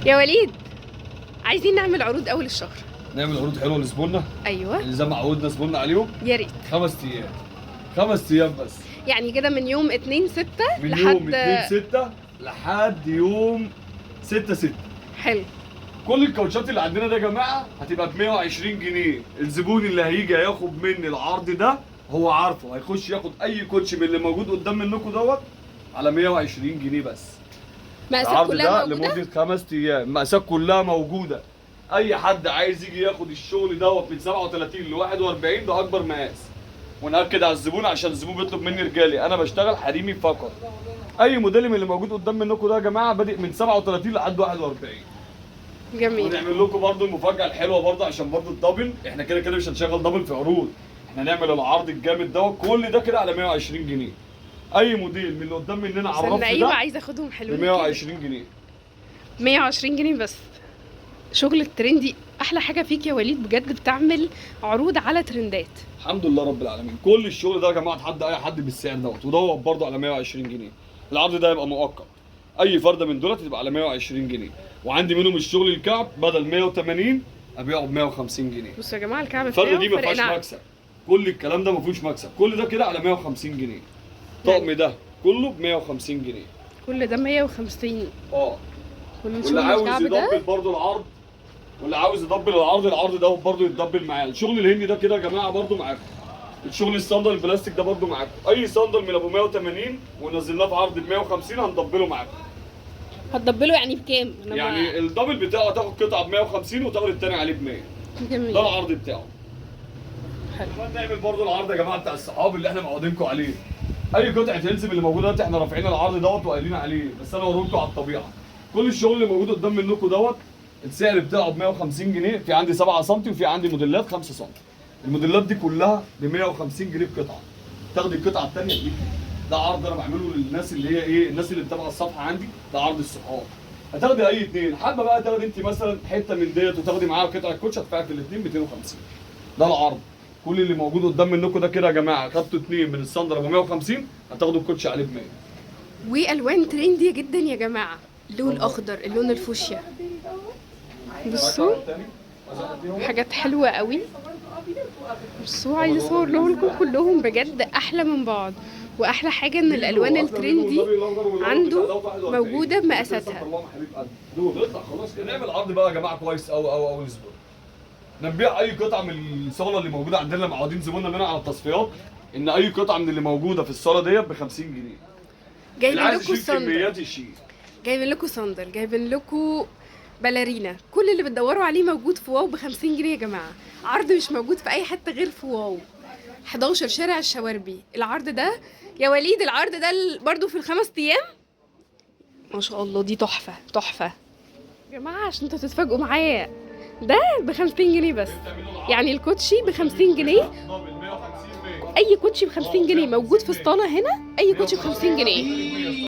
يا وليد، عايزين نعمل عروض اول الشهر. نعمل عروض حلوة لزبوننا. ايوه، اللي زي ما عودنا زبوننا عليهم. يا ريت. 5 ايام، 5 ايام بس. يعني كده من يوم 2 6 من لحد يوم 2 6 لحد يوم 6 6. حلو. كل الكاوتشات اللي عندنا ده يا جماعة هتبقى ب 120 جنيه. الزبون اللي هيجي هياخد مني العرض ده هو عارفه، هيخش ياخد اي كوتش من اللي موجود قدام منكم دوت على 120 جنيه بس. مقاسات العرض كلها ده موجودة. لمدة 5 ايام، المقاسات كلها موجوده. اي حد عايز يجي ياخد الشغل دوت من 37 ل 41، ده اكبر مقاس. ونأكد على الزبون عشان الزبون بيطلب مني رجالي، انا بشتغل حريمي فقط. اي موديل من اللي موجود قدام منكم ده يا جماعة بادئ من 37 لحد 41. جميل. ونعمل لكم برضو المفاجاة الحلوة برضو، عشان برضو ال double، احنا كده كده مش هنشغل double في عروض، احنا نعمل العرض الجامد دوت. كل ده كده على 120 جنيه. اي موديل من اللي قدام مننا على استنى الرف ايوه، ده عايزه اخدهم ب حلوين كده. 120 جنيه. 120 جنيه بس. شغل ال trendy احلى حاجة فيك يا وليد، بجد بتعمل عروض على ترندات. الحمد لله رب العالمين. كل الشغل ده يا جماعة اتحدى اي حد بالسعر دوت، ودوت برضه على 120 جنيه. العرض ده يبقى مؤقت. اي فرده من دولت تبقى على 120 جنيه. وعندي منهم الشغل الكعب، بدل 180 ابيعه ب 150 جنيه. بصوا يا جماعة الكعب الفرده بتاعه دي ما فرق فيهاش نعل. مكسب. كل الكلام ده ما فيهوش مكسب. كل ده كده على 150 جنيه. طقم ده كله ب 150 جنيه. كل ده 150؟ اه. كل واللي شغل عاوز الكعب ده. يدبل برضه العرض، واللي عاوز يدبل العرض، العرض ده برضه يتدبل معاه. الشغل الهندي ده كده يا جماعة برضه معاكم. الشغل الصندل البلاستيك ده برضه معاكم. اي صندل من ابو 180 ونزلناه في عرض ب 150 هندبله معاكم. هتدبله يعني بكام؟ أنا يعني ال double بتاعه هتاخد قطعه ب 150 وتاخد الثاني عليه ب 100. جميل. ده العرض بتاعه. حلو. كمان نعمل برضه العرض يا جماعة بتاع الصحاب اللي احنا معودينكم عليه. اي قطعه heels اللي موجودة دلوقتي احنا رافعين العرض دوت وقايلين عليه، بس انا اوريكم على الطبيعة. كل الشغل اللي موجود قدام منكم دوت السعر بتاعه ب 150 جنيه. في عندي 7 سم وفي عندي موديلات 5 سم. الموديلات دي كلها ب 150 جنيه القطعة. تاخدي القطعة الثانية ليكي. ده عرض انا بعمله للناس اللي هي ايه، الناس اللي متابعه الصفحة عندي. ده عرض الصحاب. هتاخدي اي اثنين حابة بقى، تاخدي انت مثلا حتة من ديت وتاخدي معاها قطعه كوتش، هتدفعي في الاثنين 250. ده العرض. كل اللي موجود قدام منكم ده كده يا جماعه، خدتوا اثنين من الصندل ب 150 هتاخدوا الكوتش عليه ب 100. والوان trendy جدا يا جماعه، اللون الاخضر، اللون الفوشيا. بصوا حاجات حلوة قوي. بصوا عايزه اصور لكم كلهم، بجد احلى من بعض. واحلى حاجة ان الالوان ال trendy عنده موجودة بمقاساتها. نطلع خلاص كده نعمل عرض بقى يا جماعة كويس قوي قوي قوي الاسبوع. نبيع اي قطعه من الصاله اللي موجودة عندنا، اللي معودين زبوننا منها على التصفيات، ان اي قطعه من اللي موجودة في الصاله ديت ب 50 جنيه. اللي جايبين عايز لكم يشيل صندل، كميات يشيل. جايبين لكم صندل، جايبين لكم باليرينا، كل اللي بتدوروا عليه موجود في واو ب 50 جنيه يا جماعه. عرض مش موجود في اي حتة غير في واو. 11 شارع الشواربي. العرض ده يا وليد، العرض ده برضو في ال5 ايام. ما شاء الله دي تحفة تحفة يا جماعه، عشان انتوا تتفاجئوا معايا، ده ب 50 جنيه بس. يعني الكوتشي ب 50 جنيه، اي كوتشي ب 50 جنيه موجود في الصاله هنا. اي كوتشي ب 50 جنيه.